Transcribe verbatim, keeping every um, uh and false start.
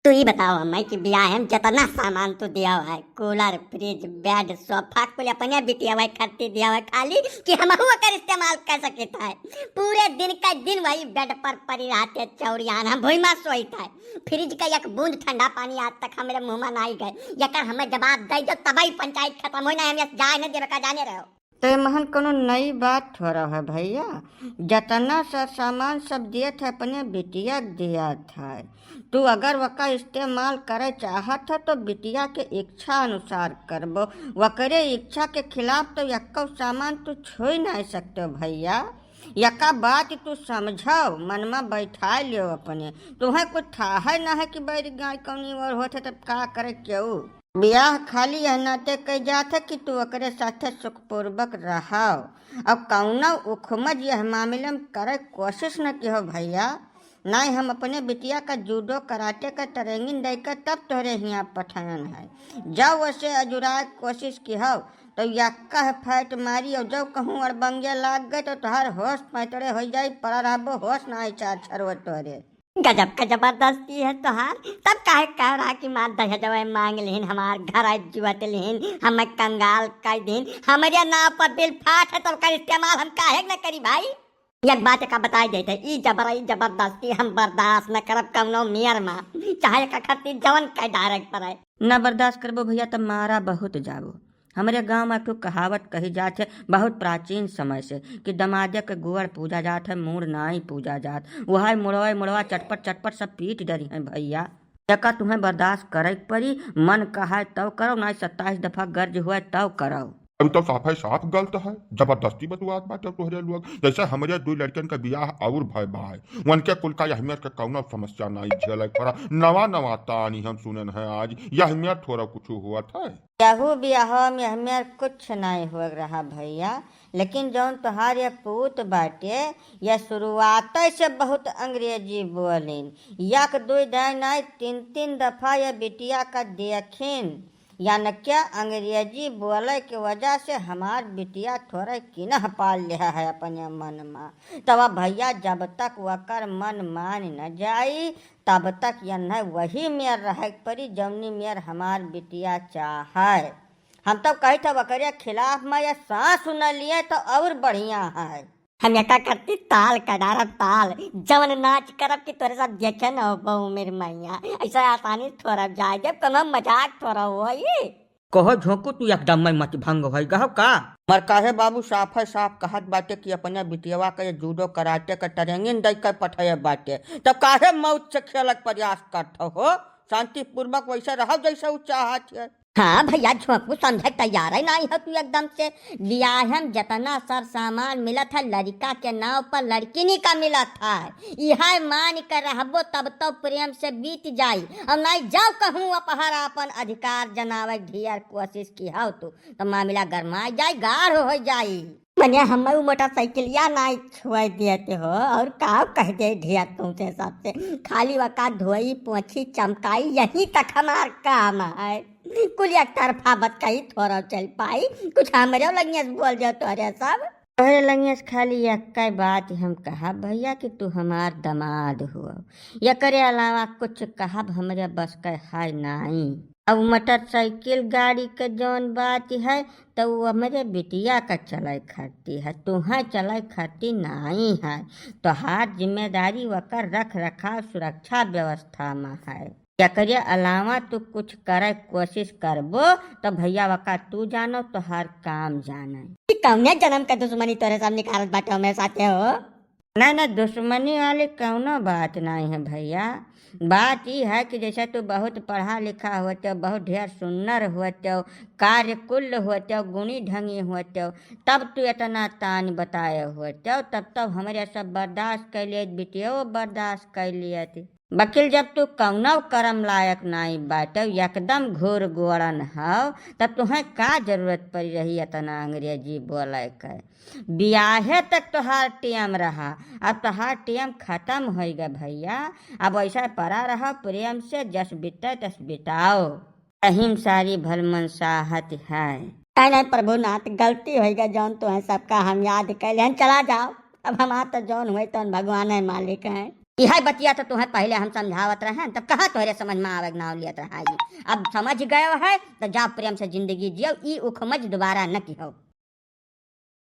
तू ई बताओ हमें कि बियाह में जितना सामान तू दिया है, कूलर, फ्रिज, बेड, सोफा, कुल अपने बिटिया वही खरीदी दिया है, खाली कि हमहू ओकर इस्तेमाल कर सकित है। पूरे दिन का दिन वही बेड पर पड़ी रहते चौड़ियान, हम भुइमा सोइत है। फ्रिज का एक बूंद ठंडा पानी आज तक हमरे मुंह में नहीं गए। यकर हमें जवाब दे दो, तबही पंचायत खत्म होई, ना हम जाए न देवे का, जाने रहो। तो महन कोनो नई बात थोड़ा है भैया, जतना सा सामान सब दियत है अपने बिटिया के दियत है। तू अगर वका इस्तेमाल करे चाहत है तो बिटिया के इच्छा अनुसार करबो, वकरे इच्छा के खिलाफ तो यक्को सामान तू छुई नहीं सकते हो भैया। यका बात तू समझो, मन में बैठा लियो अपने। तुम्हें कुछ था है ना है कि बैर गाय कौनी ओर होत है तब का करे केहू। बियाह खाली यह नाते कई जात है कि तू ओकरे साथे सुखपूर्वक रहो। अब कौनो उखमज यह मामले में करे कोशिश न किहो भैया। नहीं, हम अपने बिटिया का जूडो कराटे का ट्रेनिंग देकर तब तोहरे हियाँ पठायन है। जब वैसे अजुराए कोशिश किहो तो यक्का फैट मारी और जब कहूँ अड़बंगे लाग गए तो तोहार होश पैतरे हो जाई, पड़ा रहबो होश ना आई चार छरवत तोहरे। गजब का जबरदस्ती है तोहार। तब काहे कह रहा कि मार दहेजवे मांग लिहिन, हमार घर जुअत लिहिन, हमें कंगाल कर दिन, हमरे नाव पर बिल फाट है, तब कर इस्तेमाल हम काहे न करी भाई? एक बात का बताई देते, ई जबर, ई जबरदस्ती हम बर्दाश्त न करब कौनो मेर मा, चाहे एक खत्ती जवन के डायरेक्ट पर है। ना बर्दाश्त करबो भैया, तब मारा बहुत जाबो। हमरे गांव में एक ठो कहावत कही जात है बहुत प्राचीन समय से कि दमादे के गोड़ पूजा जात है, मूड़ नाई पूजा जात। वह मुड़वा मुड़वा चटपट चटपट सब पीट डरी हैं भैया। एका तुम्हें बर्दाश्त करे के पड़ी, मन कहाए तब करो, नाई सत्ताईस दफा गर्ज हुए तब करो। हम तो साफे साफ गलत है, जबरदस्ती बतुआत बाटे तोहरे लोग। जैसे हमरे दू लड़कन का बियाह और भय बाय, उनके कुल का अहमियत के कौनो समस्या नाई झेले के पड़ा। नवा नवा तानी हम सुनन है आज, अहमियत थोड़ा कुछ हुआ था। यहू बियाह में हमें कुछ नाई हो रहा भैया, लेकिन जौन तोहार ये पूत बाटे, ये शुरुआते से बहुत अंग्रेजी बोलिन। यक दुई दाई नाई, तीन तीन दफा ये बिटिया का देखिन। यानी क्या अंग्रेजी बोले के वजह से हमार बिटिया थोड़े किनह पाल लिया है अपने मन मा। तब अब भैया, जब तक वकर मन मान न जाई, तब तक यन्हे वही मेर रहे के पड़ी, जौनी मेर हमार बिटिया चाहे। हम तब कही था, वकरे खिलाफ में ये सांस न लिए तो और बढ़िया है। हम एका करती ताल का डारब ताल, जवन नाच करब कि तोरे सब देखे न हो बहु मेरी मैया। ऐसा आसानी से थोड़ा जाए देब, कोनो मजाक थोड़ा होई। कहो झोंकू, तू एकदम में मत भंग होई गहो का? मर काहे बाबू, साफे साफ कहत बाटे कि अपने बिटियवा के जूडो कराटे के ट्रेनिंग दे के पठाए बाटे, तब काहे मौत से खेले के प्रयास करत हो? शांतिपूर्वक वैसे रहो जैसे उ चाहत है। हाँ भैया, झोंकू समझे तैयार है नहीं हो तू एकदम से। बियाह में जितना सर सामान मिलत है लड़का के नाव पर लड़किनी का मिलत है, इहे मान के रहबो तब तो प्रेम से बीत जाई। और नहीं जाओ कहूँ अपहर अपन अधिकार जनावे ढेर कोशिश की हो तू, तो मामला गरमाई जाई, गाढ़ हो जाई। मने हम उ मोटरसाइकिलिया नाई छुए देते हो, और का कह दे ढेर तुमसे सबसे, खाली वका धोई पोछी चमकाई, यही तक हमार काम है। कुल एक तरफा बतकही थोड़ा चल पाई, कुछ हमरे लगिए से बोल दे तोरे सब। तोहरे लगिए से खाली एक बात हम कहब भैया कि तू हमार दामाद हो, एकरे अलावा कुछ कहब हमरे बस के है नाई। अब मोटरसाइकिल गाड़ी के जौन बात है, तो वो हमरे बिटिया का चले खरती है, तुहें चले खरती नाई है। तोहार जिम्मेदारी वकर रख रखाव सुरक्षा व्यवस्था में है। एकरे अलावा तू कुछ करे कोशिश करबो, तो भैया वका तू जानो, तोहार काम जाने। ई कौने जन्म का दुश्मनी तोरे सब निकारत बाटे हमरे साथे हो? नहीं, नहीं, दुश्मनी वाली कौनो बात नहीं है भैया। बात ई है कि जैसे तू बहुत पढ़ा लिखा होते हो, बहुत ढेर सुन्नर होते हो, कार्यकुल होते हो, गुणी ढंगी होते हो, तब तू इतना तान बताए होते हो, तब तब हमरे सब बर्दाश्त कर लिए, बिटियो बर्दाश्त कर लिए थी। वकील, जब तू कौनो करम लायक नाई बाटे, एकदम घूर गोड़न हव, तब तुहें का जरूरत पड़ी रही इतना अंग्रेजी बोले के? बियाहे तक तोहार टेम रहा, अब तोहार टेम खत्म होई गए भैया। अब ऐसा पड़ा रहो प्रेम से, जस बिते तस बिताओ। यही में सारी भलमनसाहत है। नहीं, नहीं प्रभुनाथ, गलती होई गए, जौन तुहें सबका हम याद कैले हन, चला जाओ। अब हमार तो जौन हुए तौन भगवान है मालिक हैं। इहै बतिया तो तुहैं पहिले हम समझावत रहेन, तब कहाँ तोहरे समझ मा आवै क नाव लियत रहा। ई अब समझ गयो है, तो जाव प्रेम से जिंदगी जियो, ई उखमज दोबारा न किहो।